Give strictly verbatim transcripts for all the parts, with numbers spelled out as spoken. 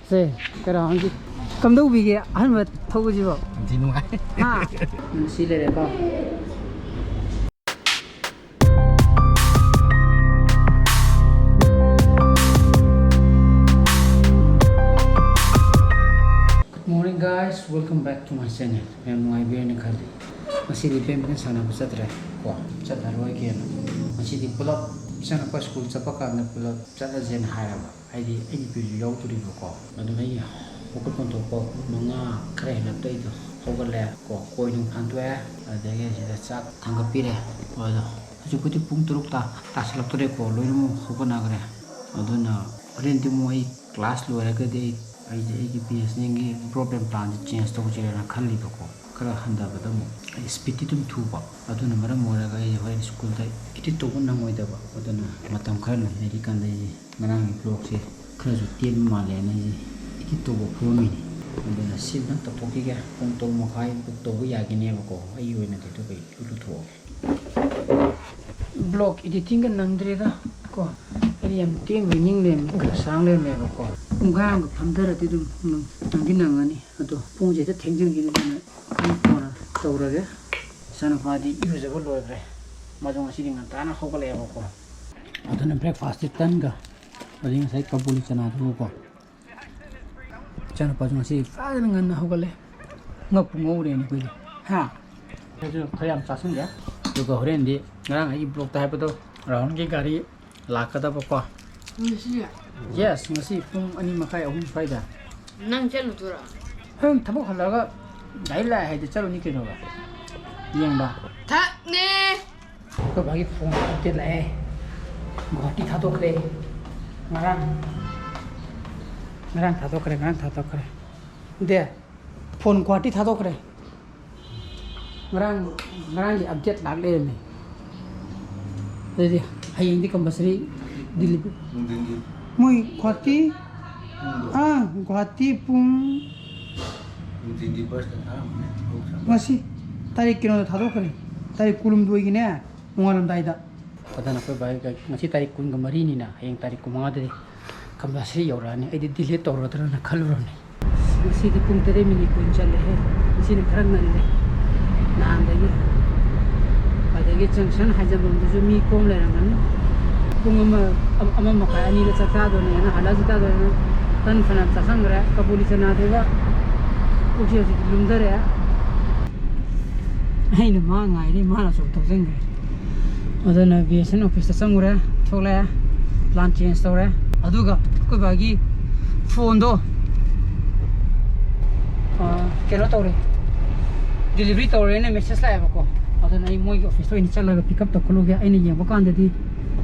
ꯁꯦ, ꯀꯩꯅꯣ ꯍꯪꯒꯦ꯫ ꯀꯝꯗꯧꯕꯤꯒꯦ ꯑꯍꯥꯟꯕ ꯊꯧꯕꯁꯤꯕꯣ? ꯌꯥꯝ ꯊꯤ ꯅꯨꯡꯉꯥꯏ꯫ ꯍꯥ? ꯁꯤ ꯂꯩꯔꯦꯀꯣ꯫ Good morning, guys, welcome back to my channel. ꯌꯥꯝ ꯅꯨꯡꯉꯥꯏꯕꯤꯔꯅꯤ ꯈꯜꯂꯤ꯫ ꯉꯁꯤꯗꯤ badminton ꯁꯥꯟꯅꯕ ꯆꯠꯇ꯭ꯔꯦ ꯀꯣ, ꯆꯠꯂꯔꯣꯏꯒꯦꯅ꯫ ꯉꯁꯤꯗꯤ ꯄꯨꯂꯞ ꯏꯆꯥꯅꯨꯄꯥ ꯁ꯭ꯀꯨꯜ ꯆꯠꯄ ꯀꯥꯟꯗ ꯄꯨꯂꯞ ꯆꯠꯂꯁꯦꯅ ꯍꯥꯏꯔꯕ꯫ ꯍꯥꯏꯗꯤ ꯑꯩ ꯅꯨꯄꯤꯁꯨ ꯌꯥꯎꯗꯣꯔꯤꯕꯀꯣ꯫ ꯑꯗꯨꯅ ꯑꯩ ꯍꯧꯒꯠꯐꯝ ꯊꯣꯛꯄ ꯄꯨꯡ ꯃꯉꯥ ꯈꯔ ꯍꯦꯜꯂꯛꯇ ꯑꯩꯗꯣ ꯍꯧꯒꯠꯂꯦ ꯀꯣ, ꯀꯣꯏ ꯅꯨꯡ ꯐꯥꯟꯗꯣꯛꯑꯦ꯫ ꯑꯗꯒꯤ ꯁꯤꯗ ꯆꯥꯛ ꯊꯥꯡꯒꯠꯄꯤꯔꯦ꯫ ꯑꯗꯣ ꯍꯧꯖꯤꯛꯄꯨꯗꯤ ꯄꯨꯡ ꯇꯔꯨꯛ ꯇꯥ-, ꯇꯥꯁꯤꯜꯂꯛꯇꯣꯔꯦꯀꯣ, ꯂꯣꯏꯅꯃꯛ ꯍꯧꯒꯠꯅꯈ꯭ꯔꯦ꯫ ꯑꯗꯨꯅ ꯍꯣꯔꯦꯟꯗꯤ ꯑꯃꯨꯛ ꯑꯩ class ꯂꯣꯏꯔꯒꯗꯤ ꯑꯩ, ꯑꯩꯁꯦ ꯑꯩꯒꯤ businessꯒꯤ growth and planꯁꯦ change ꯇꯧꯁꯤꯔꯅ ꯈꯜꯂꯤꯕꯀꯣ꯫ ꯈꯔ ꯍꯟꯊꯕꯗ ꯑꯃꯨꯛ ꯑꯩ speedꯇꯤ ꯑꯗꯨꯝ ꯊꯨꯕ꯫ ꯑꯗꯨꯅ ꯃꯔꯝ ꯑꯣꯏꯔꯒ ꯑꯩ ꯍꯣꯔꯦꯟ ꯁ꯭ꯀꯨꯜꯗ edit ꯇꯧꯕ ꯅꯪꯉꯣꯏꯗꯕ꯫ ꯑꯗꯨꯅ ꯃꯇꯝ ꯈꯔ ꯂꯩꯔꯤꯀꯥꯟꯗ ꯑꯩꯁꯦ ꯉꯔꯥꯡꯒꯤ vlogꯁꯦ ꯈꯔꯁꯨ ꯇꯦꯟꯕ ꯃꯥꯜꯂꯦꯅ ꯑꯩꯁꯦ edit ꯇꯧꯕ ꯐꯝꯃꯝꯃꯤꯅꯤ꯫ ꯑꯗꯨꯅ ꯁꯤ ꯑꯝꯇꯪ ꯇꯧꯊꯣꯛꯈꯤꯒꯦ꯫ ꯄꯨꯡ ꯇꯔꯨꯛ ꯃꯈꯥꯏ book ꯇꯧꯕ ꯌꯥꯈꯤꯅꯦꯕꯀꯣ꯫ ꯑꯩꯒꯤ ꯑꯣꯏꯅꯗꯤ ꯑꯗꯨꯒ ꯑꯩ ꯂꯨꯊꯣꯛꯑꯒꯦ꯫ Vlog editingꯒ ꯅꯪꯗ꯭ꯔꯦꯗ ꯀꯣ꯫ ꯑꯩꯗꯤ ꯌꯥꯝ ꯇꯦꯟꯕ ꯅꯤꯡ ꯂꯩꯔꯝꯃꯦ, ꯈꯔ ꯁꯥꯡ ꯂꯩꯔꯝꯃꯦꯕꯀꯣ꯫ ꯄꯨꯡꯈꯥꯏ ꯑꯃꯒ ꯐꯝꯊꯔꯗꯤ ꯑꯗꯨꯝ ꯅꯪ-, ꯅꯪꯗꯤ ꯅꯪꯉꯅꯤ꯫ ꯑꯗꯣ ꯄꯨꯡꯁꯦ ꯍꯦꯛꯇ ꯊꯦꯡꯖꯤꯟꯈꯤꯅꯤ, ꯑꯗꯨꯅ ꯑꯩ ꯀꯣꯟꯅ ꯇꯧꯔꯒꯦ꯫ ꯏꯆꯥꯅꯨꯄꯥꯗꯤ ꯏꯔꯨꯖꯕ ꯂꯣꯏꯈ꯭ꯔꯦ꯫ ꯃꯥꯁꯨ ꯉꯁꯤꯗꯤ ꯉꯟꯇꯥꯅ ꯍꯧꯒꯠꯂꯛꯑꯦꯕꯀꯣ꯫ ꯑꯗꯨꯅ breakfastꯁꯦ ꯇꯟꯒ, ꯑꯗꯩ ꯉꯁꯥꯏ ꯀꯕꯣꯂꯤ ꯆꯅꯥꯗꯨꯒꯀꯣ꯫ ꯏꯆꯥꯅꯨꯄꯥꯁꯨ ꯉꯁꯤ ꯐꯖꯅ ꯉꯟꯅ ꯍꯧꯒꯠꯂꯦ꯫ ꯉꯧꯕꯨ ꯉꯧꯔꯦꯅꯦ ꯑꯩꯈꯣꯏꯗꯤ꯫ ꯍꯥ? ꯑꯩꯁꯨ ꯈꯔ ꯌꯥꯝ ꯆꯥꯁꯤꯟꯒꯦ꯫ ꯑꯗꯨꯒ ꯍꯣꯔꯦꯟꯗꯤ ꯉꯔꯥꯡ ꯑꯩꯒꯤ vlogꯇ ꯍꯥꯏꯕꯗꯣ, ꯔꯥꯍꯨꯜꯒꯤ ꯒꯥꯔꯤ ꯂꯥꯛꯀꯗꯕꯀꯣ꯫ ꯉꯁꯤ? Yes, ꯉꯁꯤ ꯄꯨꯡ ꯑꯅꯤ ꯃꯈꯥꯏ, ꯑꯍꯨꯝ ꯁ꯭ꯋꯥꯏꯗ꯫ ꯅꯪ ꯆꯠꯂꯨꯗꯣꯏꯔꯣ? ꯍꯣꯔꯦꯟ ꯊꯕꯛ ꯍꯜꯂꯛꯑꯒ ꯒꯥꯔꯤ ꯂꯥꯛꯑꯦ ꯍꯥꯏꯗꯤ ꯆꯠꯂꯨꯅꯤ ꯀꯩꯅꯣꯕ꯫ ꯌꯦꯡꯕ꯫ ꯊꯛꯅꯦ꯫ ꯑꯩꯈꯣꯏ ꯕꯥꯒꯤ phone update ꯂꯥꯛꯑꯦ꯫ ꯒꯨꯍꯥꯇꯤ ꯊꯥꯗꯣꯛꯈ꯭ꯔꯦ꯫ ꯉꯔꯥꯡ, ꯉꯔꯥꯡ ꯊꯥꯗꯣꯛꯈ꯭ꯔꯦ, ꯉꯔꯥꯡ ꯊꯥꯗꯣꯛꯈ꯭ꯔꯦ꯫ ꯗꯦ, phone ꯒꯨꯍꯥꯇꯤ ꯊꯥꯗꯣꯛꯈ꯭ꯔꯦ꯫ ꯉꯔꯥꯡ, ꯉꯔꯥꯡꯒꯤ update ꯂꯥꯛ ꯂꯩꯔꯝꯃꯦ꯫ ꯑꯗꯨꯗꯤ ꯍꯌꯦꯡꯗꯤ compulsory ꯗꯤꯜꯂꯤ꯫ ꯅꯨꯡꯊꯤꯟꯒꯤ ꯃꯣꯏ ꯒꯨꯍꯥꯇꯤ, ꯄꯨꯡꯗꯣ꯫ ꯑꯥ, ꯒꯨꯍꯥꯇꯤ ꯄꯨꯡ ꯅꯨꯡꯊꯤꯟꯒꯤ busꯇ ꯊꯥꯔꯝꯕꯅꯦ꯫ ꯉꯁꯤ ꯇꯥꯔꯤꯛ ꯀꯩꯅꯣꯗ ꯊꯥꯗꯣꯛꯈ꯭ꯔꯦ, ꯇꯥꯔꯤꯛ ꯀꯨꯟꯍꯨꯝꯗꯣꯏꯒꯤꯅꯦ, ꯅꯣꯡꯉꯥꯜꯂꯝꯗꯥꯏꯗ꯫ ꯑꯗꯨꯅ ꯑꯩꯈꯣꯏ ꯕꯥꯏꯒ ꯉꯁꯤ ꯇꯥꯔꯤꯛ ꯀꯨꯟꯒ ꯃꯔꯤꯅꯤꯅ, ꯍꯌꯦꯡ ꯇꯥꯔꯤꯛ ꯀꯨꯟꯃꯉꯥꯗꯗꯤ ꯀꯝꯄꯜꯁꯔꯤ ꯌꯧꯔꯛꯑꯅꯤ꯫ ꯑꯩꯗꯤ ꯗꯤꯂꯦ ꯇꯧꯔꯗ꯭ꯔꯅ ꯈꯜꯂꯨꯔꯝꯅꯦ꯫ ꯉꯁꯤꯗꯤ ꯄꯨꯡ ꯇꯔꯦꯠ ꯃꯤꯅꯤꯠ ꯀꯨꯟ ꯆꯠꯂꯦꯍꯦ꯫ ꯉꯁꯤꯅ ꯈꯔ ꯉꯜꯂꯦ ꯅꯍꯥꯟꯗꯒꯤ꯫ ꯑꯗꯒꯤ ꯖꯪꯁꯟ ꯍꯥꯏꯖꯟꯐꯝꯗꯨꯁꯨ ꯃꯤ ꯀꯣꯝ ꯂꯩꯔꯝꯒꯅꯤ꯫ ꯄꯨꯡ ꯑꯃ, ꯑꯃ ꯃꯈꯥꯏ, ꯑꯅꯤꯗ ꯆꯥꯛ ꯆꯥꯗꯣꯏꯅꯦꯅ, ꯍꯜꯂꯛꯑ ꯆꯥꯛ ꯆꯥꯗꯣꯏꯅꯦꯅ ꯇꯟ ꯐꯅꯌꯥꯝ ꯆꯥꯁꯟꯈ꯭ꯔꯦ꯫ ꯀꯕꯨꯂꯤ ꯆꯅꯥꯗꯨꯒ ꯄꯨꯛꯁꯦ ꯍꯧꯖꯤꯛꯇꯤ ꯂꯨꯝꯊꯔꯛꯑꯦ꯫ ꯑꯩꯅ ꯃꯥ ꯉꯥꯏꯔꯤ, ꯃꯥꯅ ꯑꯁꯣꯝ ꯊꯧꯖꯟꯈ꯭ꯔꯦ꯫ ꯑꯗꯨꯅ ꯕꯤ ꯑꯦꯁ ꯑꯦꯟ ꯑꯦꯜ ꯑꯣꯐꯤꯁꯇ ꯆꯪꯉꯨꯔꯦ, ꯊꯣꯛꯂꯛꯑꯦ, ꯄ꯭ꯂꯥꯟ ꯆꯦꯟꯖ ꯇꯧꯔꯦ꯫ ꯑꯗꯨꯒ ꯑꯩꯈꯣꯏ ꯕꯥꯒꯤ ꯐꯣꯟꯗꯣ, ꯑ, ꯀꯩꯅꯣ ꯇꯧꯔꯦ, ꯗꯤꯂꯤꯚꯔꯤ ꯇꯧꯔꯦꯅ ꯃꯦꯁꯦꯖ ꯂꯥꯛꯑꯦꯕꯀꯣ꯫ ꯑꯗꯨꯅ ꯑꯩ ꯃꯣꯏꯒꯤ ꯑꯣꯐꯤꯁꯇ ꯑꯣꯏꯅ ꯆꯠꯂꯒ ꯄꯤꯛ ꯑꯞ ꯇꯧꯈꯠꯂꯨꯒꯦ꯫ ꯑꯩꯅ ꯌꯦꯡꯕ ꯀꯥꯟꯗꯗꯤ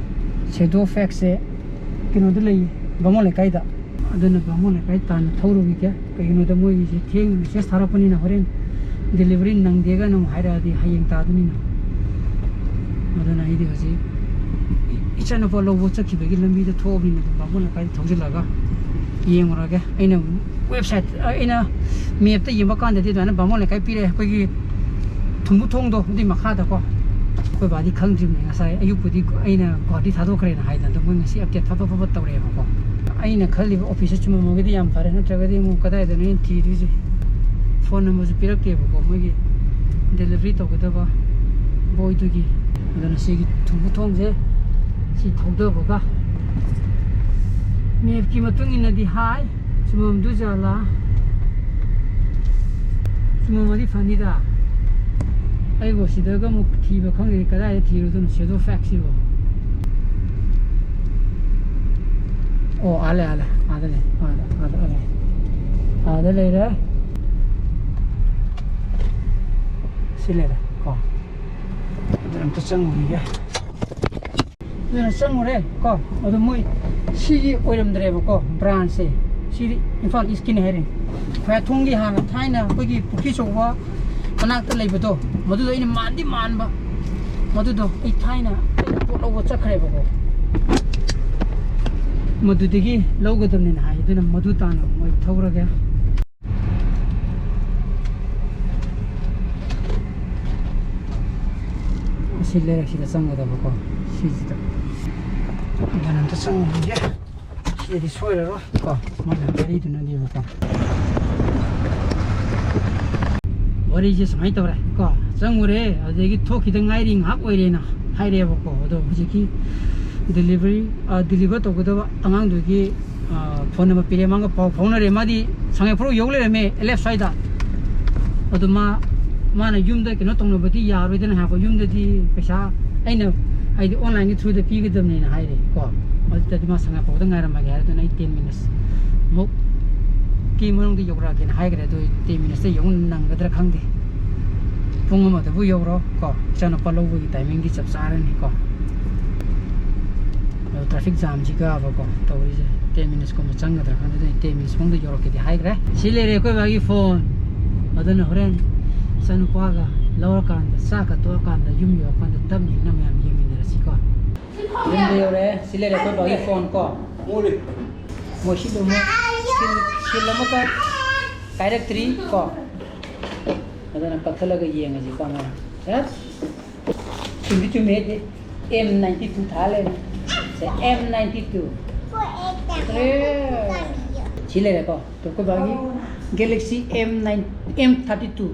ꯁꯦꯗꯣ ꯐꯦꯛꯁꯁꯦ ꯀꯩꯅꯣꯗ ꯂꯩꯌꯦ, ꯕꯥꯃꯣꯟ ꯂꯩꯀꯥꯏꯗ꯫ ꯑꯗꯨꯅ ꯕꯥꯃꯣꯟ ꯂꯩꯀꯥꯏ ꯇꯥꯟꯅ ꯊꯧꯔꯨꯈꯤꯒꯦ꯫ ꯀꯩꯒꯤꯅꯣꯗ ꯃꯣꯏꯒꯤꯁꯦ ꯊꯦꯡꯅ ꯃꯦꯁꯦꯖ ꯊꯥꯔꯛꯄꯅꯤꯅ ꯍꯣꯔꯦꯟ ꯗꯦꯂꯤꯚꯔꯤ ꯅꯪꯗꯦꯒꯅ ꯑꯃꯨꯛ ꯍꯥꯏꯔꯛꯑꯗꯤ ꯍꯌꯦꯡ ꯇꯥꯗꯣꯏꯅꯤꯅ꯫ ꯑꯗꯨꯅ ꯑꯩꯗꯤ ꯍꯧꯖꯤꯛ ꯏꯆꯥꯅꯨꯄꯥ ꯂꯧꯕ ꯆꯠꯈꯤꯕꯒꯤ ꯂꯝꯕꯤꯗ ꯊꯣꯛꯑꯕꯅꯤꯅ ꯑꯗꯨꯝ ꯕꯥꯃꯣꯟ ꯂꯩꯀꯥꯏꯗ ꯊꯧꯖꯤꯜꯂꯒ ꯌꯦꯡꯉꯨꯔꯒꯦ꯫ ꯑꯩꯅ ꯋꯦꯕꯁꯥꯏꯠ, ꯑꯩꯅ ꯃꯦꯞꯇ ꯌꯦꯡꯕ ꯀꯥꯟꯗꯗꯤ ꯑꯗꯨꯃꯥꯏꯅ ꯕꯥꯃꯣꯟ ꯂꯩꯀꯥꯏ ꯄꯤꯔꯛꯑꯦ, ꯑꯩꯈꯣꯏꯒꯤ ꯊꯨꯝꯕꯨ ꯊꯣꯡꯗꯣ ꯑꯗꯨꯏ ꯃꯈꯥꯗꯀꯣ꯫ ꯑꯩꯈꯣꯏ ꯕꯥꯗꯤ ꯈꯪꯗ꯭ꯔꯤꯕꯅꯦ, ꯉꯁꯥꯏ ꯑꯌꯨꯛꯄꯨꯗꯤ ꯑꯩꯅ ꯒꯨꯍꯥꯇꯤ ꯊꯥꯗꯣꯛꯈ꯭ꯔꯦꯅ ꯍꯥꯏꯗꯅ, ꯑꯗꯣ ꯃꯣꯏ ꯉꯁꯤ ꯑꯞꯗꯦꯠ ꯐꯠ ꯐꯠ ꯐꯠ ꯐꯠ ꯇꯧꯔꯛꯑꯦꯕꯀꯣ꯫ ꯑꯩꯅ ꯈꯜꯂꯤꯕ ꯑꯣꯐꯤꯁꯁꯦ ꯆꯨꯝꯃꯝꯃꯒꯗꯤ ꯌꯥꯝ ꯐꯔꯦ, ꯅꯠꯇ꯭ꯔꯒꯗꯤ ꯑꯃꯨꯛ ꯀꯗꯥꯏꯗꯅꯣ ꯑꯩꯅ ꯊꯤꯗꯣꯏꯁꯦ? ꯐꯣꯟ ꯅꯝꯕꯔꯁꯨ ꯄꯤꯔꯛꯇꯦꯕꯀꯣ ꯃꯣꯏꯒꯤ ꯗꯦꯂꯤꯚꯔꯤ ꯇꯧꯒꯗꯕ ꯕꯣꯏꯗꯨꯒꯤ꯫ ꯑꯗꯨꯅ ꯁꯤꯒꯤ ꯊꯨꯝꯕꯨ ꯊꯣꯡꯁꯦ ꯁꯤ ꯊꯧꯗꯕꯒ ꯃꯦꯞꯀꯤ ꯃꯇꯨꯡ ꯏꯟꯅꯗꯤ ꯍꯥꯏ꯫ ꯆꯨꯝꯃꯝꯗꯣꯏ ꯖꯥꯠꯂꯥ? ꯆꯨꯝꯃꯝꯃꯗꯤ ꯐꯅꯤꯗ꯫ ꯑꯩꯕꯨ ꯁꯤꯗꯒ ꯑꯃꯨꯛ ꯊꯤꯕ ꯈꯪꯗꯦ, ꯀꯗꯥꯏꯗ ꯊꯤꯔꯨꯗꯣꯏꯅꯣ ꯁꯦꯗꯣ ꯐꯦꯛꯁꯤꯕꯣ? ꯑꯣ, ꯑꯥ ꯂꯩ, ꯑꯥ ꯂꯩ, ꯑꯥꯗ ꯂꯩ, ꯑꯥꯗ, ꯑꯥꯗ, ꯑꯥ ꯂꯩ꯫ ꯑꯥꯗ ꯂꯩꯔꯦ꯫ ꯁꯤ ꯂꯩꯔꯦ ꯀꯣ꯫ ꯑꯗꯨ ꯑꯝꯇ ꯆꯪꯉꯨꯈꯤꯒꯦ꯫ ꯑꯗꯨꯅ ꯆꯪꯉꯨꯔꯦ ꯀꯣ꯫ ꯑꯗꯣ ꯃꯣꯏ ꯁꯤꯒꯤ ꯑꯣꯏꯔꯝꯗ꯭ꯔꯦꯕꯀꯣ, ꯕ꯭ꯔꯥꯟꯁꯁꯦ꯫ ꯁꯤꯗꯤ ꯏꯝꯐꯥꯜ ꯏꯁꯀꯤꯅꯤ ꯍꯥꯏꯔꯦ꯫ ꯈꯣꯌꯥꯊꯣꯡꯒꯤ ꯍꯥꯟꯅ ꯊꯥꯏꯅ ꯑꯩꯈꯣꯏꯒꯤ ꯄꯨꯈ꯭ꯔꯤ ꯑꯆꯧꯕ ꯃꯅꯥꯛꯇ ꯂꯩꯕꯗꯣ, ꯃꯗꯨꯗꯣ ꯑꯩꯅ ꯃꯥꯟꯗꯤ ꯃꯥꯟꯕ, ꯃꯗꯨꯗꯣ ꯑꯩ ꯊꯥꯏꯅ ꯑꯩꯅ ꯄꯣꯠ ꯂꯧꯕ ꯆꯠꯈ꯭ꯔꯦꯕꯀꯣ꯫ ꯃꯗꯨꯗꯒꯤ ꯂꯧꯒꯗꯕꯅꯤꯅ ꯍꯥꯏ, ꯑꯗꯨꯅ ꯃꯗꯨ ꯇꯥꯟꯅ ꯃꯣꯏ ꯊꯧꯔꯒꯦ꯫ ꯑꯁꯤ ꯂꯩꯔꯛꯁꯤꯗ ꯆꯪꯒꯗꯕꯀꯣ, ꯁꯤꯁꯤꯗ꯫ ꯑꯗꯨꯅ ꯑꯝꯇ ꯆꯪꯉꯨꯈꯤꯒꯦ꯫ ꯁꯤꯗꯤ ꯁꯣꯏꯔꯔꯣꯏ ꯀꯣ, ꯃꯣꯏꯅ ꯒꯥꯔꯤꯗꯨꯅꯅꯦꯕꯀꯣ꯫ ꯋꯥꯔꯤꯁꯦ ꯁꯨꯃꯥꯏꯅ ꯇꯧꯔꯦ ꯀꯣ, ꯆꯪꯉꯨꯔꯦ, ꯑꯗꯨꯗꯒꯤ ꯊꯣꯛꯈꯤꯗ ꯉꯥꯏꯔꯤ, ꯉꯥꯏꯍꯥꯛ ꯑꯣꯏꯔꯦꯅ ꯍꯥꯏꯔꯛꯑꯦꯕꯀꯣ꯫ ꯑꯗꯣ ꯍꯧꯖꯤꯛꯀꯤ delivery, deliver ꯇꯧꯒꯗꯕ ꯑꯉꯥꯡꯗꯨꯒꯤ phone number ꯄꯤꯔꯦ, ꯃꯥꯒ ꯄꯥꯎ ꯐꯥꯎꯅꯔꯦ꯫ ꯃꯥꯗꯤ ꯁꯉꯥꯏꯄ꯭ꯔꯧ ꯌꯧ ꯂꯩꯔꯝꯃꯦ, ꯑꯦꯜ ꯑꯦꯐ ꯁ꯭ꯋꯥꯏꯗ꯫ ꯑꯗꯨ ꯃꯥ, ꯃꯥꯅ ꯌꯨꯝꯗ ꯀꯩꯅꯣ ꯇꯧꯅꯕꯗꯤ ꯌꯥꯔꯣꯏꯗꯅ ꯍꯥꯏꯀꯣ, ꯌꯨꯝꯗꯗꯤ ꯄꯩꯁꯥ ꯑꯩꯅ, ꯍꯥꯏꯗꯤ, online ꯒꯤ through ꯗ ꯄꯤꯒꯗꯕꯅꯦꯅ ꯍꯥꯏꯔꯦ ꯀꯣ꯫ ꯑꯗꯨꯗꯗꯤ ꯃꯥ ꯁꯉꯥꯏꯄ꯭ꯔꯧꯗ ꯉꯥꯏꯔꯝꯃꯒꯦ ꯍꯥꯏꯔꯦ꯫ ꯑꯗꯨꯅ ꯑꯩ ten minutes ꯃꯨꯛꯀꯤ ꯃꯅꯨꯡꯗ ꯌꯧꯔꯛꯑꯒꯦꯅ ꯍꯥꯏꯈ꯭ꯔꯦ꯫ ꯑꯗꯨ ten minutes ꯇ ꯌꯧ ꯅꯪꯒꯗ꯭ꯔꯥ ꯈꯪꯗꯦ꯫ ꯄꯨꯡ ꯑꯃꯗꯕꯨ ꯌꯧꯔꯣ ꯀꯣ, ꯏꯆꯥꯅꯨꯄꯥ ꯂꯧꯕꯒꯤ timing ꯗꯤ ꯆꯞ ꯆꯥꯔꯅꯤ ꯀꯣ꯫ ꯑꯗꯣ traffic jam ꯁꯤꯒꯕꯀꯣ ꯇꯧꯔꯤꯁꯦ, ten minutes ꯀꯨꯝꯕ ꯆꯪꯒꯗ꯭ꯔꯥ ꯈꯪꯗꯦ꯫ ꯑꯗꯨꯅ ten minutes ꯃꯅꯨꯡꯗ ꯌꯧꯔꯛꯀꯦꯗꯤ ꯍꯥꯏꯈ꯭ꯔꯦ꯫ ꯁꯤ ꯂꯩꯔꯦ ꯑꯩꯈꯣꯏ ꯕꯥꯒꯤ phone꯫ ꯑꯗꯨꯅ ꯍꯣꯔꯦꯟ ꯏꯆꯥꯅꯨꯄꯥꯒ ꯂꯧꯔꯀꯥꯟꯗ, ꯆꯥꯛꯀ ꯇꯣꯛꯑꯀꯥꯟꯗ, ꯌꯨꯝ ꯌꯧꯔꯀꯥꯟꯗ ꯇꯞꯅ ꯏꯪꯅ ꯃꯌꯥꯝ ꯌꯦꯡꯃꯤꯟꯅꯔꯁꯤꯀꯣ꯫ ꯌꯨꯝꯗ ꯌꯧꯔꯦ꯫ ꯁꯤ ꯂꯩꯔꯦ ꯑꯩꯈꯣꯏ ꯕꯥꯒꯤ phone ꯀꯣ꯫ ꯃꯣꯏ ꯁꯤ ꯂꯣꯏꯅꯃꯛ seal, seal ꯑꯃꯠꯇ ꯀꯥꯏꯔꯛꯇ꯭ꯔꯤ ꯀꯣ꯫ ꯑꯗꯨꯅ ꯀꯛꯊꯠꯂꯒ ꯌꯦꯡꯉꯁꯤꯀꯣ ꯑꯉꯥꯡ꯫ ꯑꯦꯁ! ꯆꯨꯝꯗꯤ ꯆꯨꯝꯃꯦ ꯑꯩꯗꯤ꯫ M ninety two ꯊꯥ ꯂꯩꯔꯦ꯫ ꯁꯦ, M ninety two꯫ ꯑꯦ꯫ ꯁꯤ ꯂꯩꯔꯦꯀꯣ꯫ ꯑꯩꯈꯣꯏ ꯕꯥꯒꯤ Galaxy M nine, M thirty two꯫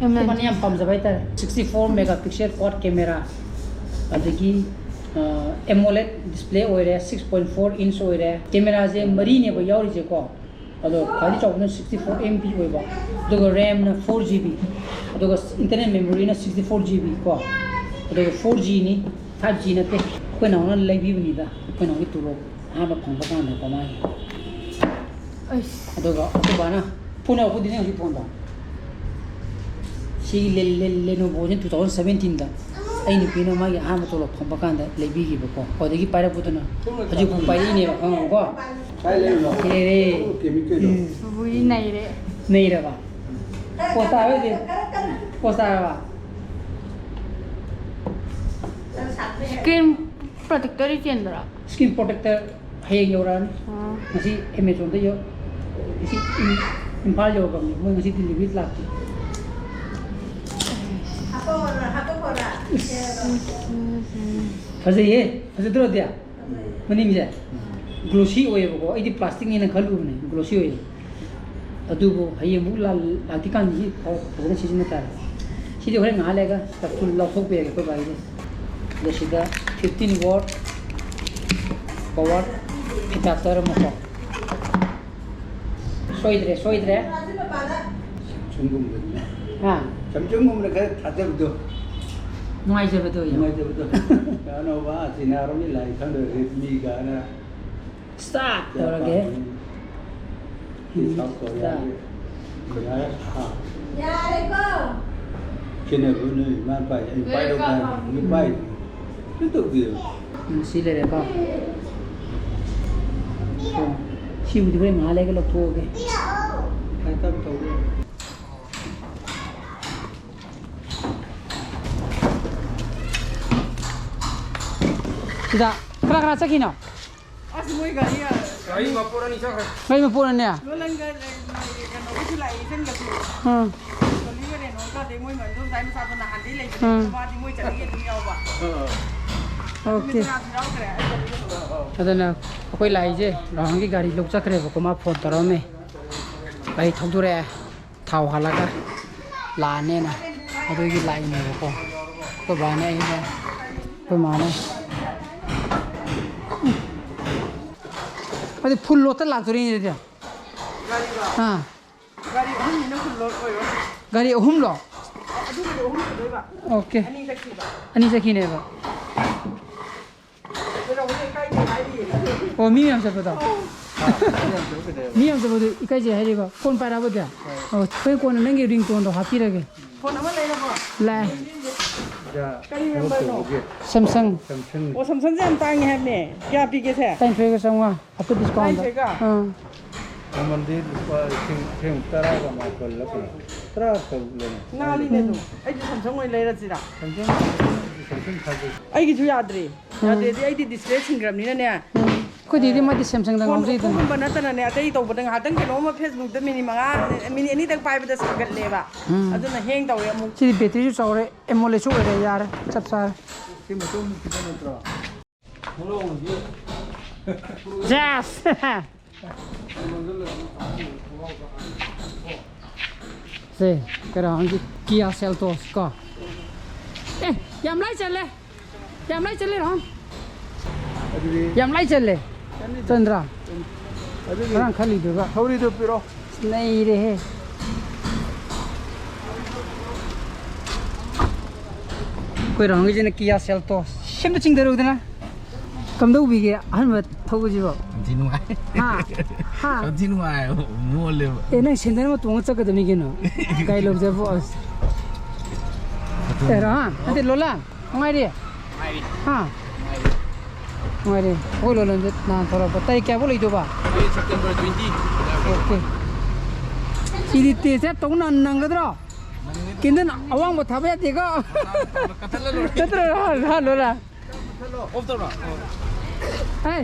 M ninety two꯫ ꯑꯩꯈꯣꯏ ꯕꯥꯅ ꯌꯥꯝ ꯄꯥꯝꯖꯕ ꯍꯥꯏꯇꯥꯔꯦ꯫ Sixty four megapixel quad camera꯫ ꯑꯗꯒꯤ, ꯑ, AMOLED display ꯑꯣꯏꯔꯦ, six point four inch ꯑꯣꯏꯔꯦ꯫ Camera ꯁꯦ ꯃꯔꯤꯅꯦꯕ ꯌꯥꯎꯔꯤꯁꯦꯀꯣ꯫ ꯑꯗꯣ ꯈ꯭ꯋꯥꯏꯗꯒꯤ ꯆꯥꯎꯕꯅ sixty four MP ꯑꯣꯏꯕ, ꯑꯗꯨꯒ RAM ꯅ four GB, ꯑꯗꯨꯒ internal memory ꯅ sixty four GB ꯀꯣ, ꯑꯗꯨꯒ four G ꯅꯤ, five G ꯅꯠꯇꯦ꯫ ꯑꯩꯈꯣꯏ ꯅꯥꯎꯅ ꯂꯩꯕꯤꯕꯅꯤꯗ, ꯑꯩꯈꯣꯏ ꯅꯥꯎꯒꯤ ꯇꯣꯂꯣꯞ ꯑꯍꯥꯟꯕ ꯐꯪꯕ ꯀꯥꯟꯗꯀꯣ ꯃꯥꯒꯤ꯫ ꯑꯩꯁ꯫ ꯑꯗꯨꯒ ꯑꯩꯈꯣꯏ ꯕꯥꯅ phone ꯌꯥꯎꯔꯛꯄꯗꯨꯅꯦ ꯍꯧꯖꯤꯛ phone ꯗꯣ꯫ ꯁꯤꯒꯤ ꯂꯦ-, ꯂꯦ-, Lenovo ꯁꯤ two thousand seventeen ꯗ ꯑꯩ ꯅꯨꯄꯤꯅ ꯃꯥꯒꯤ ꯑꯍꯥꯟꯕ ꯇꯣꯂꯣꯞ ꯐꯪꯕ ꯀꯥꯟꯗ ꯂꯩꯕꯤꯈꯤꯕꯀꯣ꯫ ꯑꯗꯨꯗꯒꯤ ꯄꯥꯏꯔꯛꯄꯗꯨꯅ ꯍꯧꯖꯤꯛ ꯐꯥꯎ ꯄꯥꯏꯔꯛꯏꯅꯦꯕ, ꯈꯪꯉꯕꯀꯣ? ꯀꯥꯏ ꯂꯩꯔꯤꯅꯣ? ꯁꯤ ꯂꯩꯔꯦ꯫ ꯀꯦꯃꯤꯀꯦꯜꯗꯣ꯫ ꯎꯝ꯫ ꯕꯨꯕꯨꯒꯤ ꯅꯩꯔꯦ꯫ ꯅꯩꯔꯕ? Post ꯇꯥꯔꯕ ꯍꯧꯖꯤꯛ? Post ꯇꯥꯔꯕ? Screen protector ꯗꯤ ꯆꯦꯟꯕ꯭ꯔꯣ? Screen protector ꯍꯌꯦꯡ ꯌꯧꯔꯛꯑꯅꯤ꯫ ꯑꯣ꯫ ꯉꯁꯤ Amazon ꯗ ꯌꯧ-, ꯉꯁꯤ ꯏꯝ-, ꯏꯝꯐꯥꯜ ꯌꯧꯔꯛꯑꯕꯅꯤ꯫ ꯃꯣꯏ ꯉꯁꯤ delivery ꯂꯥꯛꯇꯦ꯫ ꯐꯖꯩꯌꯦ, ꯐꯖꯗ꯭ꯔꯣ ꯑꯗꯤ? ꯃꯅꯤꯡꯁꯦ? ꯒ꯭ꯂꯣꯁꯤ ꯑꯣꯏꯌꯦꯕꯀꯣ, ꯑꯩꯗꯤ ꯄ꯭ꯂꯥꯁꯇꯤꯛꯅꯦꯅ ꯈꯜꯂꯨꯕꯅꯦ, ꯒ꯭ꯂꯣꯁꯤ ꯑꯣꯏꯌꯦ꯫ ꯑꯗꯨꯕꯨ ꯍꯌꯦꯡꯃꯨꯛ ꯂꯥꯛ-, ꯂꯥꯛꯇ꯭ꯔꯤꯀꯥꯟꯗ ꯁꯤ ꯐꯖꯅ ꯁꯤꯖꯤꯟꯅ ꯇꯥꯔꯦ꯫ ꯁꯤꯗꯤ ꯍꯣꯔꯦꯟ ꯉꯥꯏꯍꯥꯛ ꯂꯩꯔꯒ ꯁ꯭ꯇꯐꯇꯨ ꯂꯧꯊꯣꯛꯄ ꯌꯥꯏ ꯑꯩꯈꯣꯏ ꯒꯥꯔꯤꯗꯩ꯫ ꯑꯗꯣ ꯁꯤꯗ fifteen watt power adapter ꯑꯃꯀꯣ꯫ ꯁꯣꯏꯗ꯭ꯔꯦ, ꯁꯣꯏꯗ꯭ꯔꯦ꯫ ꯁꯦꯝꯁꯨꯡꯒꯨꯝꯕꯗꯨꯅ꯫ ꯍꯥ? ꯁꯦꯝꯁꯨꯡꯒꯨꯝꯕꯅ ꯈꯔ ꯊꯥꯖꯕꯗꯣ꯫ ꯅꯨꯡꯉꯥꯏꯖꯕꯗꯣ, ꯌꯥꯝ꯫ ꯅꯨꯡꯉꯥꯏꯖꯕꯗꯣ꯫ ꯑꯅꯧꯕ ꯑꯥ ꯆꯤꯅꯥꯔꯣꯝꯒꯤ ꯂꯥꯏ ꯈꯪꯗ꯭ꯔꯦ, ꯔꯦꯗꯃꯤ ꯀꯥꯏꯅ꯫ Start ꯇꯧꯔꯒꯦ꯫ ꯁꯤ ꯁꯥꯎꯠ ꯀꯣꯔꯤꯌꯥꯒꯤ ꯌꯥꯔꯦ, ꯍꯥ꯫ ꯌꯥꯔꯦꯀꯣ꯫ ꯈꯦꯠꯅꯕ ꯅꯣꯏ ꯏꯃꯥ ꯏꯄꯥ, ꯑꯩ ꯄꯥꯏꯔꯣ ꯀꯥꯏ, ꯅꯣꯏ ꯄꯥꯏ꯫ ꯀꯩꯝ ꯇꯧꯗꯦ꯫ ꯎꯝ, ꯁꯤ ꯂꯩꯔꯦꯀꯣ꯫ ꯁꯤꯕꯨꯗꯤ ꯍꯣꯔꯦꯟ ꯉꯥꯏꯍꯥꯛ ꯂꯩꯔꯒ ꯂꯧꯊꯣꯛꯑꯒꯦ꯫ ꯍꯥꯏ ꯇꯞ ꯇꯧꯗꯦ꯫ ꯁꯤꯗ ꯀꯅꯥ ꯀꯅꯥ ꯆꯠꯈꯤꯅꯣ? ꯑꯁ, ꯃꯣꯏ ꯒꯥꯔꯤ ꯌꯥ-, ꯒꯥꯔꯤ ꯃꯄꯣꯠ ꯑꯅꯤ ꯆꯠꯈ꯭ꯔꯦ꯫ ꯒꯥꯔꯤ ꯃꯄꯣꯠ ꯑꯅꯤ? ꯌꯣꯜꯂꯟꯒ ꯂꯩ-, ꯀꯩꯅꯣꯒꯤꯁꯨ ꯂꯥꯛꯑꯦ, ꯏꯆꯟꯒꯁꯨ꯫ ꯎꯝ꯫ ꯗꯣꯂꯤꯒ ꯔꯦꯅꯣꯒ, ꯑꯗꯩ ꯃꯣꯏ ꯃꯟꯗꯣꯝ ꯆꯥꯏ ꯃꯆꯥꯗꯣ ꯅꯍꯥꯟꯗꯩ ꯂꯩꯕꯅꯦ꯫ ꯎꯝ꯫ ꯑꯗꯣ ꯃꯥꯗꯤ ꯃꯣꯏ ꯆꯠꯅꯤꯡꯉꯦ ꯑꯗꯨꯝ ꯌꯥꯎꯕ꯫ ꯑꯥ꯫ ꯑꯣꯀꯦ꯫ ꯅꯨꯃꯤꯠ ꯇꯔꯥꯁꯨ ꯌꯥꯎꯈ꯭ꯔꯦ꯫ ꯑꯗꯨꯅ ꯑꯩꯈꯣꯏ ꯂꯥꯛꯏꯁꯦ ꯔꯣꯍꯟꯒꯤ ꯒꯥꯔꯤ ꯂꯧ ꯆꯠꯈ꯭ꯔꯦꯕꯀꯣ, ꯃꯥ ꯐꯣꯟ ꯇꯧꯔꯛꯑꯝꯃꯦ꯫ ꯒꯥꯔꯤ ꯊꯧꯗꯣꯔꯛꯑꯦ꯫ ꯊꯥꯎ ꯍꯥꯜꯂꯒ ꯂꯥꯛꯑꯅꯦꯅ ꯑꯗꯨꯒꯤ ꯂꯥꯛꯏꯅꯦꯕꯀꯣ꯫ ꯑꯩꯈꯣꯏ ꯕꯥꯅꯦ, ꯑꯩꯅꯦ, ꯑꯩꯈꯣꯏ ꯃꯥꯅꯦ꯫ ꯑꯗꯨ ꯐꯨꯜ ꯂꯣꯠꯇ ꯂꯥꯛꯇꯣꯔꯤꯅꯦ ꯑꯗꯨꯗꯤ꯫ ꯒꯥꯔꯤꯔꯣ? ꯑꯥ꯫ ꯒꯥꯔꯤ ꯑꯍꯨꯝꯅꯤꯅ ꯐꯨꯜ ꯂꯣꯠ ꯑꯣꯏꯔꯣ꯫ ꯒꯥꯔꯤ ꯑꯍꯨꯝꯂꯣ? ꯑꯗꯨꯒꯤꯗꯤ ꯑꯍꯨꯝ ꯁꯨꯗꯣꯏꯕ꯫ ꯑꯣꯀꯦ꯫ ꯑꯅꯤ ꯆꯠꯈꯤꯕ꯫ ꯑꯅꯤ ꯆꯠꯈꯤꯅꯦꯕ꯫ ꯀꯩꯗꯧꯕꯒꯤ ꯏꯀꯥꯏꯗꯦ ꯍꯥꯏꯔꯤꯌꯦ꯫ ꯑꯣ, ꯃꯤ ꯌꯥꯝ ꯆꯠꯄꯗꯣ? ꯑꯥ, ꯃꯤ ꯌꯥꯝ ꯆꯠꯄ ꯀꯩꯗꯧꯋꯦꯕ? ꯃꯤ ꯌꯥꯝ ꯆꯠꯄꯗꯣ ꯏꯀꯥꯏꯖꯩ ꯍꯥꯏꯔꯤꯕ? ꯐꯣꯟ ꯄꯥꯏꯔꯛꯑꯕꯗꯤ? ꯍꯣꯏ꯫ ꯑꯣ, ꯍꯣꯔꯦꯟ ꯀꯣꯟꯅ ꯅꯪꯒꯤ ꯔꯤꯡꯇꯣꯟꯗꯣ ꯍꯥꯞꯄꯤꯔꯒꯦ꯫ ꯐꯣꯟ ꯑꯃ ꯂꯩꯔꯕꯣ? ꯂꯩ꯫ ꯌꯥ, ꯀꯔꯤ ꯊꯕꯛ ꯅꯝꯕꯔꯅꯣ? ꯇꯧꯕꯒꯤ꯫ ꯁꯦꯝꯁꯪ꯫ ꯁꯦꯝꯁꯪ꯫ ꯑꯣ, ꯁꯦꯝꯁꯪꯁꯦ ꯌꯥꯝ ꯇꯥꯡꯉꯦ ꯍꯥꯏꯕꯅꯦ꯫ ꯀꯌꯥ ꯄꯤꯒꯦ ꯁꯦ? ꯇꯔꯥꯅꯤꯊꯣꯏꯒ ꯆꯥꯝꯃꯉꯥ꯫ ꯑꯞꯇ ꯗꯤꯁꯀꯥꯎꯟꯗ꯫ ꯇꯔꯥꯅꯤꯊꯣꯏꯒ? ꯑꯥ꯫ ꯃꯃꯜꯗꯤ ꯂꯨꯄꯥ ꯂꯤꯁꯤꯡ, ꯂꯤꯁꯤꯡ ꯇꯔꯥꯒ ꯃꯥꯄꯜꯂ ꯀꯩꯅꯣ? ꯇꯔꯥ ꯇꯔꯨꯛꯂꯅꯦ꯫ ꯅꯥꯜꯂꯤꯅꯦ ꯑꯗꯨꯝ꯫ ꯎꯝ꯫ ꯑꯩꯁꯨ ꯁꯦꯝꯁꯪ ꯑꯣꯏꯅ ꯂꯩꯔꯁꯤꯔꯥ? ꯁꯦꯝꯁꯪ ꯁꯦꯝꯁꯪ ꯊꯥꯖꯩ꯫ ꯑꯩꯒꯤꯁꯨ ꯌꯥꯗ꯭ꯔꯦ꯫ ꯎꯝ꯫ ꯌꯥꯗ꯭ꯔꯦꯗꯤ ꯑꯩꯗꯤ ꯗꯤꯁꯄ꯭ꯂꯦ ꯁꯤꯟꯈ꯭ꯔꯕꯅꯤꯅꯅꯦ꯫ ꯎꯝ꯫ ꯑꯩꯈꯣꯏꯗꯤꯗꯤ ꯃꯥꯗꯤ ꯁꯦꯝꯁꯪꯗ ꯐꯣꯟ ꯉꯥꯎꯖꯩꯗꯅ꯫ ꯑꯣꯞꯄꯣꯒꯨꯝꯕ ꯅꯠꯇꯅꯅꯦ, ꯑꯇꯩ ꯇꯧꯕꯗ ꯉꯥꯏꯍꯥꯛꯇꯪ ꯀꯩꯅꯣꯝꯃ Facebookꯇ ꯃꯤꯅꯤꯠ ꯃꯉꯥ, ꯃꯤꯅꯤꯠ ꯑꯅꯤꯗꯪ ꯄꯥꯏꯕꯗ ꯁꯥꯒꯠꯂꯦꯕ꯫ ꯎꯝ꯫ ꯑꯗꯨꯅ ꯍꯦꯡ ꯇꯧꯋꯦ ꯑꯃꯨꯛ꯫ ꯁꯤꯗꯤ ꯕꯦꯇ꯭ꯔꯤꯁꯨ ꯆꯥꯎꯔꯦ, ꯑꯦꯃꯣꯂꯦꯗꯁꯨ ꯑꯣꯏꯔꯦ, ꯌꯥꯔꯦ, ꯆꯞ ꯆꯥꯔꯦ꯫ ꯁꯤ ꯃꯇꯨꯡ ꯈꯤꯇꯪ ꯅꯠꯇ꯭ꯔꯣ? ꯈꯣꯡꯂꯥꯎ ꯍꯧꯖꯤꯛ ꯖꯦꯁ! ꯁꯦ, ꯀꯩꯅꯣꯒꯤ Kia Seltos ꯀꯣ꯫ ꯑꯦ, ꯌꯥꯝ ꯂꯥꯏ ꯆꯜꯂꯦ꯫ ꯌꯥꯝ ꯂꯥꯏ ꯆꯜꯂꯦ, ꯔꯣꯍꯟ꯫ ꯑꯗꯨꯗꯤ ꯌꯥꯝ ꯂꯥꯏ ꯆꯜꯂꯦ꯫ ꯆꯟꯅꯤꯗ꯫ ꯆꯟꯗ꯭ꯔꯥ? ꯑꯗꯨꯗꯤ ꯉꯔꯥꯡ ꯈꯜꯂꯤꯗꯨꯒ꯫ ꯊꯧꯔꯤꯗꯣ ꯄꯤꯔꯣ꯫ ꯅꯩꯔꯦꯍꯦ꯫ ꯑꯩꯈꯣꯏ ꯔꯥꯎꯟꯒꯤꯁꯤꯅ Kia Seltos꯫ ꯁꯦꯝꯗ ꯆꯤꯡꯊꯔꯨꯗꯅ꯫ ꯀꯝꯗꯧꯕꯤꯒꯦ ꯑꯍꯥꯟꯕ ꯊꯧꯕꯁꯤꯕꯣ? ꯌꯥꯝ ꯊꯤ ꯅꯨꯡꯉꯥꯏ꯫ ꯍꯥ? ꯍꯥ? ꯌꯥꯝ ꯊꯤ ꯅꯨꯡꯉꯥꯏ꯫ ꯃꯣꯜꯂꯦꯕ꯫ ꯑꯦ, ꯅꯪ ꯁꯦꯟꯗꯟ ꯑꯃ ꯇꯣꯡꯉ ꯆꯠꯀꯗꯕꯅꯤ ꯀꯩꯅꯣ꯫ ꯒꯥꯔꯤ ꯂꯧꯖꯕ ꯑꯁ꯫ ꯑꯦ, ꯔꯥ, ꯅꯠꯇꯦ, ꯂꯣꯂꯥ꯫ ꯅꯨꯡꯉꯥꯏꯔꯤ? ꯍꯥ? ꯅꯨꯡꯉꯥꯏꯔꯤ꯫ ꯑꯩꯈꯣꯏ ꯂꯣꯂꯟꯁꯦ ꯅꯍꯥꯟ ꯊꯣꯛꯂꯛꯄ꯫ ꯇꯥꯔꯤꯛ ꯀꯌꯥꯐꯥꯎ ꯂꯩꯗꯣꯏꯕ? ꯑꯩ September twenty꯫ ꯑꯣꯀꯦ꯫ ꯁꯤꯗꯤ test drive ꯇꯧ ꯅꯪ-, ꯅꯪꯒꯗ꯭ꯔꯣ? ꯀꯦꯟꯗꯜ ꯑꯋꯥꯡꯕ ꯊꯥꯕ ꯌꯥꯗꯦꯀꯣ꯫ ꯀꯠꯊꯠꯂ ꯂꯣꯏꯔꯦ꯫ ꯅꯠꯇ꯭ꯔꯣ, ꯂꯣꯂꯥ? Off ꯇꯧꯔꯣ꯫ ꯍꯦ꯫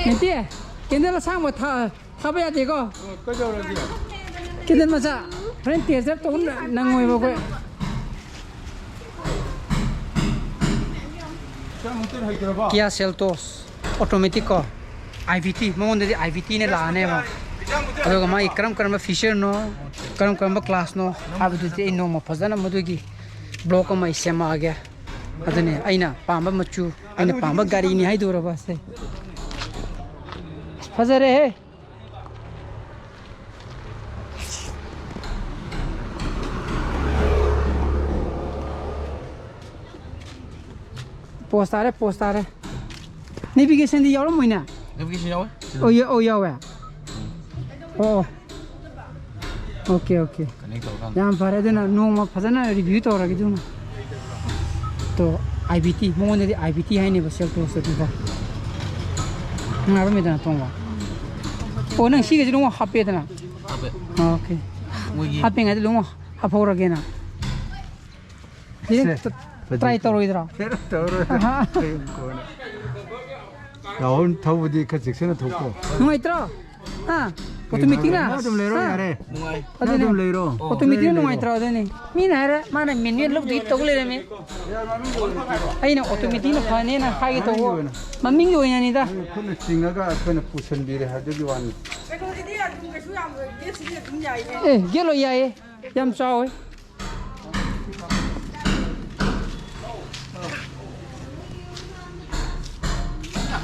ꯅꯠꯇꯦ꯫ ꯀꯦꯟꯗꯜ ꯑꯁꯥꯡꯕ ꯊꯥ-, ꯊꯥꯕ ꯌꯥꯗꯦꯀꯣ꯫ ꯀꯩꯗꯧꯔꯒꯦ? ꯀꯦꯟꯗꯜ ꯃꯆꯥ꯫ ꯍꯣꯔꯦꯟ test drive ꯇꯧꯕ ꯅꯪꯉꯣꯏꯕ ꯑꯩꯈꯣꯏ꯫ ꯏꯆꯥ ꯃꯨꯛꯇꯨꯅ ꯍꯩꯇ꯭ꯔꯕꯣ? Kia Seltos automatic ꯀꯣ, I V T, ꯃꯉꯣꯟꯗꯗꯤ I V T ꯅ ꯂꯥꯛꯑꯅꯦꯕ꯫ ꯑꯗꯨꯒ ꯃꯥꯒꯤ ꯀꯔꯝ ꯀꯔꯝꯕ feature ꯅꯣ, ꯀꯔꯝ ꯀꯔꯝꯕ class ꯅꯣ ꯍꯥꯏꯕꯗꯨꯗꯤ ꯑꯩ ꯅꯣꯡꯃ ꯐꯖꯅ ꯃꯗꯨꯒꯤ vlog ꯑꯃ ꯑꯩ ꯁꯦꯝꯃꯛꯑꯒꯦ꯫ ꯑꯗꯨꯅꯦ ꯑꯩꯅ ꯄꯥꯝꯕ ꯃꯆꯨ, ꯑꯩꯅ ꯄꯥꯝꯕ ꯒꯥꯔꯤꯅꯤ ꯍꯥꯏꯗꯧꯔꯕ ꯑꯁꯦ꯫ ꯑꯁ, ꯐꯖꯔꯦꯍꯦ꯫ Pause ꯇꯥꯔꯦ, pause ꯇꯥꯔꯦ꯫ Navigation ꯗꯤ ꯌꯥꯎꯔꯝꯃꯣꯏꯅꯦ? Navigation ꯌꯥꯎꯋꯦ꯫ ꯑꯣ, ꯌꯥ-, ꯑꯣ, ꯌꯥꯎꯋꯦ꯫ ꯑꯣ, ꯑꯣ꯫ Okay, okay. Connect ꯇꯧꯔꯀꯥꯟꯗ꯫ ꯌꯥꯝ ꯐꯔꯦ, ꯑꯗꯨꯅ ꯅꯣꯡꯃ ꯐꯖꯅ review ꯇꯧꯔꯒꯦ ꯑꯗꯨꯃ꯫ ꯇꯣ, I V T, ꯃꯉꯣꯟꯗꯗꯤ I V T ꯍꯥꯏꯅꯦꯕ, Seltos ꯇꯗꯤꯀꯣ꯫ ꯅꯨꯡꯉꯥꯏꯕ ꯃꯤꯗꯅ ꯇꯣꯡꯕ꯫ ꯑꯣ, ꯅꯪ ꯁꯤꯒꯁꯤ ꯑꯗꯨꯝ ꯍꯥꯞꯄꯦꯗꯅ? ꯍꯥꯞꯄꯦ꯫ ꯑꯣꯀꯦ꯫ ꯃꯣꯏꯒꯤ ꯍꯥꯞꯄꯤꯉꯩꯗ ꯑꯗꯨꯝ ꯍꯥꯞꯍꯧꯔꯒꯦꯅ꯫ ꯁꯦ, ꯇ꯭ꯔꯥꯏ ꯇꯧꯔꯣꯏꯗ꯭ꯔꯣ? ꯇꯧꯔꯣꯏ꯫ ꯑꯍꯥ꯫ ꯍꯌꯦꯡ ꯀꯣꯟꯅ꯫ ꯔꯥꯍꯨꯜ ꯊꯧꯕꯗꯤ ꯈꯔ ꯆꯦꯛꯁꯤꯟꯅ ꯊꯧꯀꯣ꯫ ꯅꯨꯡꯉꯥꯏꯇ꯭ꯔꯣ? ꯍꯥ? ꯑꯣꯇꯣꯃꯦꯇꯤꯛꯅ? ꯅꯪ ꯑꯗꯨꯝ ꯂꯩꯔꯣ, ꯍꯥ? ꯌꯥꯔꯦ꯫ ꯑꯗꯨꯅꯦ꯫ ꯅꯪ ꯑꯗꯨꯝ ꯂꯩꯔꯣ꯫ ꯑꯣꯇꯣꯃꯦꯇꯤꯛꯅ ꯅꯨꯡꯉꯥꯏꯇ꯭ꯔꯣ ꯑꯗꯨꯅꯤ? ꯃꯤꯅ ꯍꯥꯏꯔꯦ, ꯃꯥꯅ ꯃꯦꯅꯨꯋꯦꯜ ꯂꯧꯗꯣꯏ ꯇꯧ ꯂꯩꯔꯝꯃꯤ꯫ ꯑꯩꯅ ꯑꯣꯇꯣꯃꯦꯇꯤꯛꯅ ꯐꯅꯦꯅ ꯍꯥꯏꯒꯦ ꯇꯧꯕ꯫ ꯃꯃꯤꯡꯒꯤ ꯑꯣꯏꯅ꯫ ꯃꯃꯤꯡꯒꯤ ꯑꯣꯏꯅꯅꯤꯗ꯫ ꯅꯪꯅ ꯈꯨꯠꯅ ꯆꯤꯡꯉꯒ ꯑꯩꯈꯣꯏꯅ ꯄꯨꯁꯟꯕꯤꯔꯦ ꯑꯗꯨꯒꯤ ꯋꯥꯅꯤ꯫ ꯀꯩꯅꯣꯒꯤꯗꯤ ꯑꯗꯨꯝ ꯀꯩꯁꯨ ꯌꯥꯝ ꯒꯦꯠꯁꯤꯗꯤ ꯑꯗꯨꯝ ꯌꯥꯏꯌꯦ꯫ ꯑꯦ, ꯒꯦꯠ ꯂꯣꯏ ꯌꯥꯏꯌꯦ꯫ ꯌꯥꯝ ꯆꯥꯎꯋꯦ꯫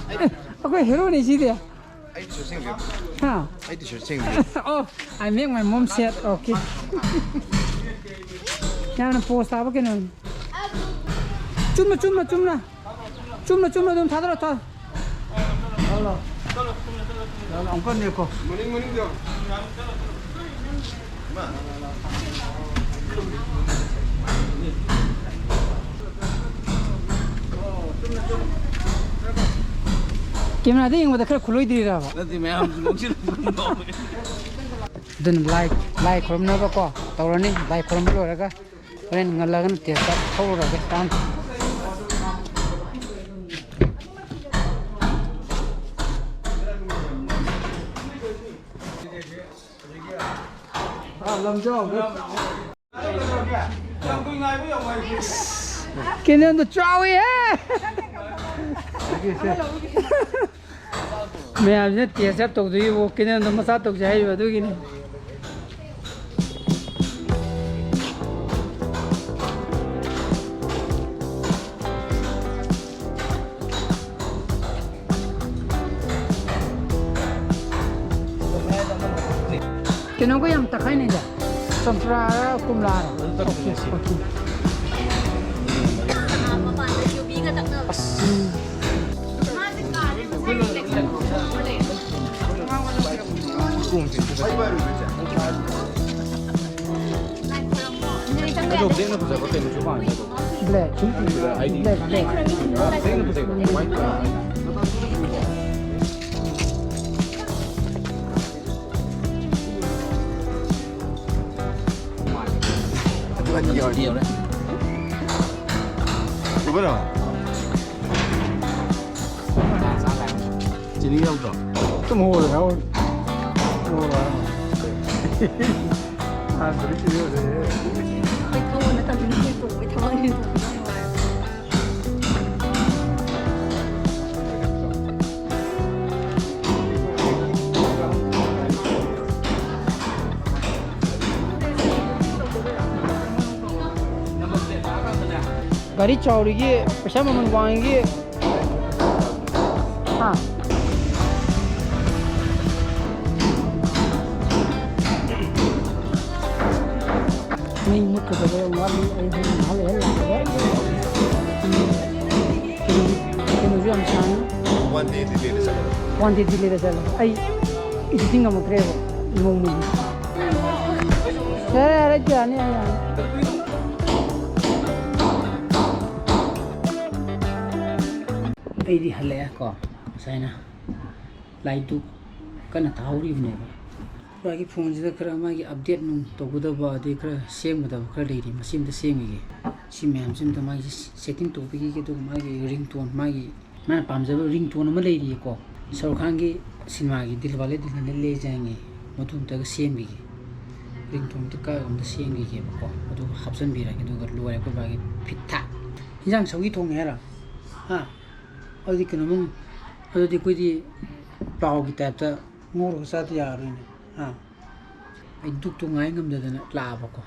ꯑꯦ, ꯑꯩꯈꯣꯏ ꯍꯦꯔꯣꯅꯤ ꯁꯤꯗꯤ꯫ ꯑꯩ ꯇꯤꯁꯔꯠ ꯁꯦꯡꯕꯤꯌꯨ꯫ ꯍꯥ? ꯑꯩ T-shirt ꯁꯦꯡꯕꯤꯌꯨ꯫ Oh, I make my mom sad. Okay. ꯌꯥꯝꯅ ꯄꯣꯁ ꯇꯥꯕ ꯀꯩꯅꯣꯅꯤ꯫ ꯆꯨꯝꯅ, ꯆꯨꯝꯅ, ꯆꯨꯝꯅ꯫ ꯆꯨꯝꯅ, ꯆꯨꯝꯅ ꯑꯗꯨꯝ ꯊꯥꯗꯔꯣ, ꯊꯥ-, ꯑꯃꯨꯛꯀ ꯅꯦꯛꯈꯣ꯫ ꯀꯦꯃꯦꯔꯥꯗ ꯌꯦꯡꯕꯗ ꯈꯔ ꯈꯨꯂꯣꯏꯗ꯭ꯔꯤꯔꯕ? ꯅꯠꯇꯦ, ꯃꯌꯥꯝ ꯅꯣꯛꯁꯤꯜꯂꯛꯄ ꯉꯥꯎꯋꯦ꯫ ꯑꯗꯨꯅ ꯂꯥꯏ, ꯂꯥꯏ ꯈꯨꯔꯨꯝꯅꯕꯀꯣ ꯇꯧꯔꯅꯤ꯫ ꯂꯥꯏ ꯈꯨꯔꯨꯝꯕ ꯂꯣꯏꯔꯒ ꯍꯣꯔꯦꯟ ꯉꯜꯂꯒꯅ ꯇꯦꯁꯇ ꯊꯧꯔꯨꯔꯒꯦ ꯇꯥꯟ꯫ ꯀꯦꯅꯦꯜꯗꯣ ꯆꯥꯎꯋꯤꯍꯦ! ꯃꯌꯥꯝꯁꯤꯅ ꯇꯦꯁ ꯑꯞ ꯇꯧꯗꯣꯏꯕꯨ, ꯀꯦꯅꯦꯜꯗꯣ ꯃꯆꯥ ꯇꯧꯁꯦ ꯍꯥꯏꯔꯤꯕ ꯑꯗꯨꯒꯤꯅꯤ꯫ ꯀꯩꯅꯣꯒ ꯌꯥꯝ ꯇꯛꯈꯥꯏꯅꯩꯗ꯫ ꯆꯝꯄ꯭ꯔꯥꯔ ꯀꯣꯝꯂꯥꯔ? ꯑꯗꯨꯝ ꯇꯛꯈꯥꯏꯅꯩ꯫ Okay, okay. ꯃꯄꯥꯟꯗ ꯌꯨꯕꯤꯒ ꯇꯛꯅꯕ꯫ ꯃꯥꯁꯦ ꯀꯥꯔꯦ, ꯃꯁꯥꯒꯤ ꯏꯂꯦꯛꯁꯟ ꯂꯩ꯫ ꯂꯥꯏ ꯈꯨꯔꯨꯝꯃꯣ꯫ ꯑꯗꯣ ꯕ꯭ꯂꯦꯛꯅ ꯐꯖꯕ꯭ꯔꯥ ꯀꯩꯅꯣꯁꯨ ꯄꯥꯝꯃꯦ ꯑꯗꯣ꯫ ꯕ꯭ꯂꯦꯛ꯫ ꯍꯥꯏꯗꯤ ꯕ꯭ꯂꯦꯛ, ꯕ꯭ꯂꯦꯛ꯫ ꯕ꯭ꯂꯦꯛꯅ ꯐꯖꯩꯕ, ꯋꯥꯏꯠꯀ꯫ ꯎꯕꯔꯣ? ꯆꯤꯅꯤ ꯌꯥꯎꯗ꯭ꯔꯣ? ꯑꯗꯨꯝ ꯍꯧꯔꯦ, ꯍꯧꯔꯦ꯫ ꯑꯍꯥꯟꯕꯗ ꯀꯤꯍꯣꯜꯂꯦ꯫ ꯑꯩꯈꯣꯏ ꯊꯧꯕ ꯅꯠꯇꯕꯅꯤꯅ ꯑꯩꯈꯣꯏ ꯇꯣꯡꯕꯩ ꯊꯕꯛꯅꯤꯅ ꯇꯣꯡꯕ ꯌꯥꯝ ꯅꯨꯡꯉꯥꯏ꯫ ꯒꯥꯔꯤ ꯆꯥꯎꯔꯤꯒꯤ ꯄꯩꯁꯥ ꯃꯃꯜ ꯋꯥꯡꯉꯤꯒꯤ꯫ ꯍꯥ? ꯃꯩ ꯃꯨꯠꯀꯗꯕ ꯌꯥꯝ ꯋꯥꯠꯂꯤ꯫ ꯑꯩ ꯍꯣꯔꯦꯟ ꯉꯥꯏꯍꯥꯛ ꯂꯩꯔ ꯂꯥꯛꯑꯒꯦ꯫ ꯎꯝ꯫ ꯀꯩꯅꯣ-, ꯀꯩꯅꯣꯁꯨ ꯌꯥꯝ ꯁꯥꯡꯉꯤ꯫ One day delay ꯗ ꯆꯠꯂꯣ꯫ One day delay ꯗ ꯆꯠꯂꯣ꯫ ꯑꯩ editing ꯉꯝꯃꯛꯇ꯭ꯔꯦꯕ ꯅꯣꯡꯃꯒꯤ꯫ ꯌꯥꯔꯦ, ꯌꯥꯔꯦ, ꯌꯥꯅꯤ, ꯌꯥꯅꯤ, ꯌꯥꯅꯤ꯫ ꯑꯩꯗꯤ ꯍꯜꯂꯛꯑꯦ ꯀꯣ, ꯉꯁꯥꯏꯅ꯫ ꯂꯥꯏꯔꯤꯛꯇꯨ ꯀꯟꯅ ꯇꯥꯍꯧꯔꯤꯕꯅꯦꯕ꯫ ꯃꯥꯒꯤ ꯐꯣꯟꯁꯤꯗ ꯈꯔ ꯃꯥꯒꯤ update ꯅꯨꯡ ꯇꯧꯒꯗꯕ, ꯑꯗꯩ ꯈꯔ ꯁꯦꯝꯒꯗꯕ ꯈꯔ ꯂꯩꯔꯤ, ꯃꯁꯤ ꯑꯝꯇ ꯁꯦꯝꯈꯤꯒꯦ꯫ ꯁꯤ ꯃꯌꯥꯝꯁꯤ ꯑꯝꯇ ꯃꯥꯒꯤ setting ꯇꯧꯕꯤꯈꯤꯒꯦ, ꯑꯗꯨꯒ ꯃꯥꯒꯤ ringtone, ꯃꯥꯒꯤ, ꯃꯥꯅ ꯄꯥꯝꯖꯕ ringtone ꯑꯃ ꯂꯩꯔꯤꯌꯦꯀꯣ, ꯁꯔꯨꯛ ꯈꯥꯟꯒꯤ ꯁꯤꯅꯦꯃꯥꯒꯤ ꯗꯤꯜꯋꯥꯂꯦ ꯗꯨꯜꯍꯅꯤꯌꯥ ꯂꯦ ꯖꯥꯌꯦꯡꯒꯦ, ꯃꯗꯨ ꯑꯝꯇꯒ ꯁꯦꯝꯈꯤꯒꯦ꯫ Ringtone ꯑꯝꯇ ꯀꯛꯑꯒ ꯑꯝꯇ ꯁꯦꯝꯈꯤꯒꯦꯕꯀꯣ, ꯑꯗꯨꯒ ꯍꯥꯞꯆꯤꯟꯕꯤꯔꯒꯦ, ꯑꯗꯨꯒ ꯂꯣꯏꯔꯦ ꯑꯩꯈꯣꯏ ꯕꯥꯒꯤ ꯐꯤꯠ ꯊꯥꯠ꯫ ꯏꯟꯖꯥꯡ ꯁꯧꯒꯤ ꯊꯣꯡꯉꯦ ꯍꯥꯏꯔꯣ? ꯍꯥ? ꯑꯗꯨꯗꯤ ꯀꯩꯅꯣꯃ, ꯑꯗꯨꯗꯤ ꯑꯩꯈꯣꯏꯗꯤ ꯄ꯭ꯂꯥꯎꯒꯤ type ꯇ ꯉꯧꯔꯒ ꯆꯥꯗ ꯌꯥꯔꯣꯏꯅꯦ꯫ ꯍꯥ? ꯑꯩ ꯗꯨꯛꯇꯨ ꯉꯥꯏ ꯉꯝꯗꯗꯅ ꯂꯥꯛꯑꯕꯀꯣ꯫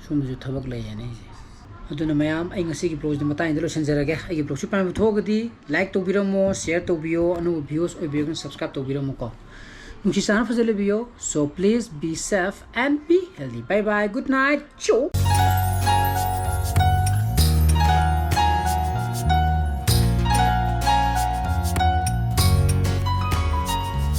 ꯁꯣꯝꯗꯁꯨ ꯊꯕꯛ ꯂꯩꯌꯦꯅ ꯑꯩꯁꯦ꯫ ꯑꯗꯨꯅ ꯃꯌꯥꯝ, ꯑꯩ ꯉꯁꯤꯒꯤ vlog ꯁꯤꯗꯤ ꯃꯇꯥꯡꯁꯤꯗ ꯂꯣꯏꯁꯤꯟꯖꯔꯒꯦ꯫ ꯑꯩꯒꯤ vlog ꯁꯤ ꯄꯥꯝꯕꯤꯕ ꯊꯣꯛꯑꯒꯗꯤ like ꯇꯧꯕꯤꯔꯝꯃꯣ, share ꯇꯧꯕꯤꯌꯣ, ꯑꯅꯧꯕ viewers ꯑꯣꯏꯕꯤꯔꯒꯅ subscribe ꯇꯧꯕꯤꯔꯝꯃꯨꯀꯣ꯫ ꯅꯨꯡꯁꯤ ꯆꯥꯟꯅ ꯐꯖꯅ ꯂꯩꯕꯤꯌꯣ꯫ So please be safe and be healthy. Bye bye, good night. ꯆꯣ꯫